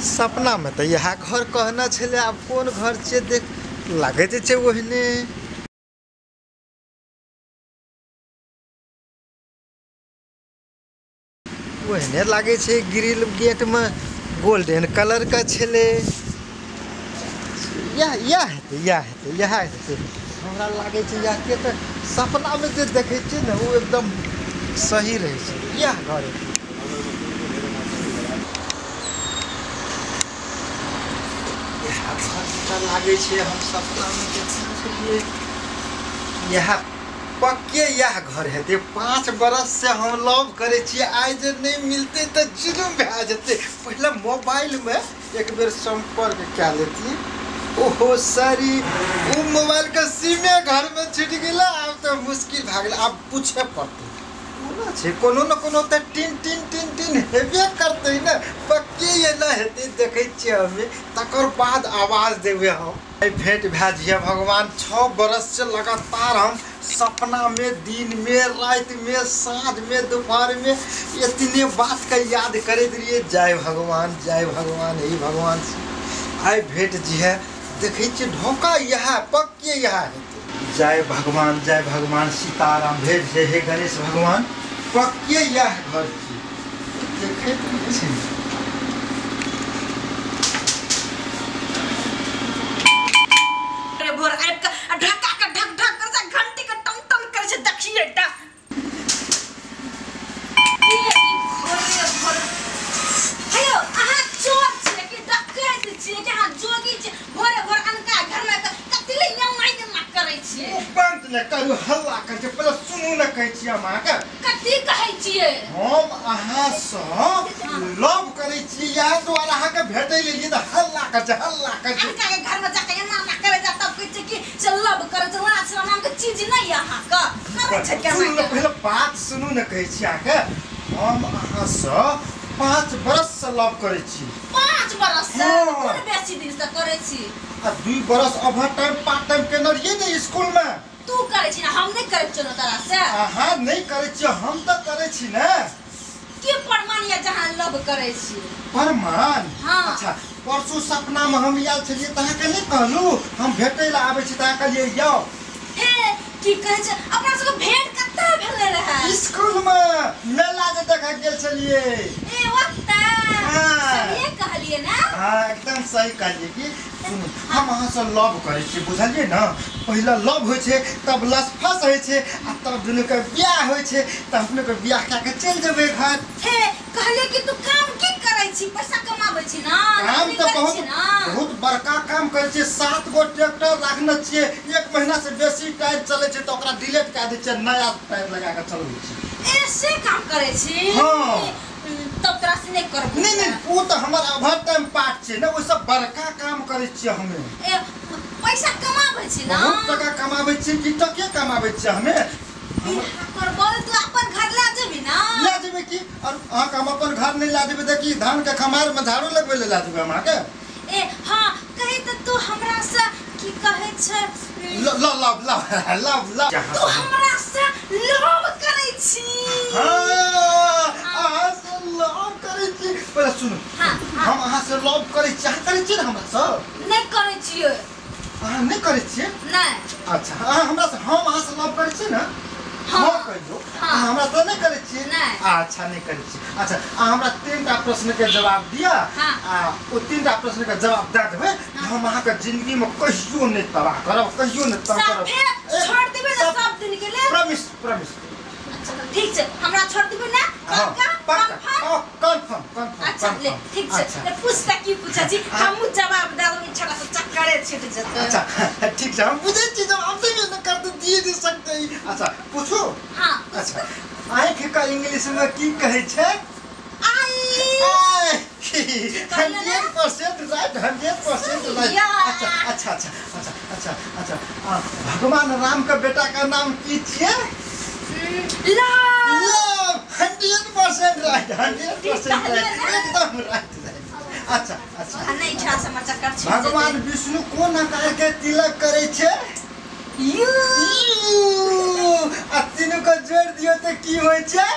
सपनामे तऽ इएह घर कहने छलै, आब कोन घर छियै देख लागैत छै ओहने। ओहने लागै छै, ग्रिल गेटमे गोल्डन कलरके छलै। इएह इएह हेतै, इएह हेतै, इएह हेतै हमरा लागै छै। इएह के तऽ सपनामे जे देखै छियै ने ओ एकदम सही रहै छै। इएह घर हेतै। इएह घर तऽ लागै छै हम सपनामे देखने छलियै। इएह पक्के इएह घर हेतै। 5 बरस से हम लव करै छियै, आइ जे नहि मिलतै तऽ जुलुम भए जेतै। पहिले मोबाइलमे एक बेर सम्पर्क कए लेतियै। ओहो सॉरी, ओ मोबाइलके सिमे घरमे छुटि गेलै। आब तऽ मुश्किल भए गेलै, आब पूछे पड़तै। कोना छै, कोनो ने कोनो तऽ टिन टिन टिन टिन हेबे करतै ने। पक्के एना हेतै, देखै छियै हमे, तकर बाद आवाज देबै हम। आइ भेंट भए जइए भगवान। 6 बरस से लगातार हम सपनामे दिनमे रातिमे साँझमे दोपहरमे एतने बातके याद करैत रहियै। जय भगवान, जय भगवान, हे भगवान, आइ भेट जइहे। देखै छियै ढोका इएह पक्के इएह हेतै। जय भगवान, जय भगवान, सीताराम भेट छै। हे गणेश भगवान, पक्के इएह घर छियै। देखैत नहि छै। रे भोर आबि कऽ आ ढक्का के ढक ढक करै छै, घंटी के टन टन करै छै। देखिए टा की ई भोरे भोर। हेयौ, अहाँ चोर छियै कि डकैत छियै कि अहाँ जोगी छियै? भोरे भोर अनका घरमे कथी लए यमा यमा करै छियै? बंद ने करू, हल्ला करै छै। पहिले सुनू ने, कहै छियै हम अहाँके। कथी कहै छियै? हम अहाँसँ लव करै छी, इएह दुआरे अहाँके भेटै लेलियै तऽ हल्ला करै छै, हल्ला करै छै। अनका के घरमे जाके एना एना करै जा, तब कहै छै कि से लव करै छै। लाज शरम नामके चीज नहि यऽ अहाँके। करै छै सुनू केना ने, पहिले बात सुनू ने, कहै छी अहाँके। हम अहाँसँ 5 बरससँ लव करै छी। 5 बरस से? हँ। कोन बेसी दिन से करै छी? आ 2 बरस ओवर टाइम पार्ट टाइम केने रहियै ने स्कूलमे। तू करै छी ने, हम नहि करै छियौ ने तोरा से। अहाँ नहि करै छियै, हम तऽ करै छी ने। की प्रमाण यऽ जहाँ लव करै छी? प्रमाण? हाँ। अच्छा, परसू सपनामे हम आयल छलियै तऽ अहाँके नहि कहलहुँ हम भेटै लए आबै छी, तऽ अहाँ कहलियै यौ। हे, की कहै छै, अपना सबके भेंट कतऽ भेलै रहै? स्कूलमे मेला जे देखऽ गेल छलियै। ए ओतऽ? हाँ। सहिए कहलियै ने? हाँ, एकदम सही कहलियै। कि सुनू, हम अहाँसँ लव करै छी, बुझलियै ने? पहिले लव होइ छै, तब लसफस होइ छै, आ तब दुनूके बियाह होइ छै। तऽ अपनेके बियाह कए कऽ चलि जेबै घर। हे, कहलियै कि तू काम की करै छी? पैसा कमाबै छी ने? काम नौकरी तऽ करै बहुत छी ने? बहुत बड़का काम करै छियै। 7 गो ट्रैक्टर राखने छियै। 1 महीनासँ बेसी टायर चलै छै तऽ ओकरा डिलीट कए दै छियै, नया टायर लगा कऽ चलबै छियै। ए से काम करै छी? हाँ। तब तोरा से नहि करबो। नहि नहि, ओ तऽ हमर ओवर टाइम पार्ट छै ने, ओहिसँ बड़का काम करै छियै हमे। ए पैसा कमाबै छी ने? बहुत टका कमाबै छियै। कि टके कमाबै छियै हमे। बियाह करबो तू अपन घर लए जेबही ने? लए जेबै की। और अहाँके हम अपन घर नहि लए जेबै तऽ की धानके खमारमे झाड़ू लगबै लए लए जेबै हम अहाँके? ए हाँ, कही तऽ तू हमरा से की कहै छै, love love love love love. तू हमरा से लव करै छी? हाँ, अहाँसँ लव करै छी। पहिले सुनू। हाँ, हाँ। हम अहाँसँ लव करै छी, अहाँ करै छियै ने हमरासँ? नहि करै छियै। अहाँ नहि करै छियै? नहि। अच्छा, अहाँ हमरासँ, हम अहाँसँ लव करै छियै ने? हाँ। हाँ कहियौ। हाँ। अहाँ हमरासँ नहि करै छियै? नहि। अच्छा, नहि करै छियै। अच्छा, अहाँ हमरा 3टा प्रश्नके जवाब दिअ। हाँ। आ ओ 3टा प्रश्नके जवाब दए देबै, हम अहाँके जिंदगीमे कहियो नहि तबाह करब, कहियो नहि तंग करब। साफे छोड़ देबै ने सब दिन के लेल? Promise, promise. अच्छा ठीक छै, हमरा छोड़ देबै ने? हाँ, पक्का? पक्का। कन्फर्म? Confirm, confirm. अच्छा ले, ठीक छै। अच्छा। ले पूछ तऽ की पूछै छी, हाँ। हमहूँ जवाब दए देबै, छोड़ा से चक्करे छूटि जेतै। अच्छा ठीक छै, हम बुझै छी जवाब देबे नहि करतै, दिए नहि सकतै। अच्छा पूछू? हाँ। अच्छा, आँखिके इंग्लिशमे की कहै छै? आई। 100% राइट, 100% राइट। या। अच्छा अच्छा अच्छा अच्छा अच्छा अच्छा, भगवान राम के बेटा का नाम की छियै? लव। लव, 100% राइट, 100% राइट, एकदम राइट राइट। अच्छा अच्छा। नहि, छोड़ा से हमर चक्कर छूटि भगवान जेतै। विष्णु कोन आकार के तिलक करै छै? यू। यू। आ तीनू के जोड़ि दियौ तऽ की होइ छै?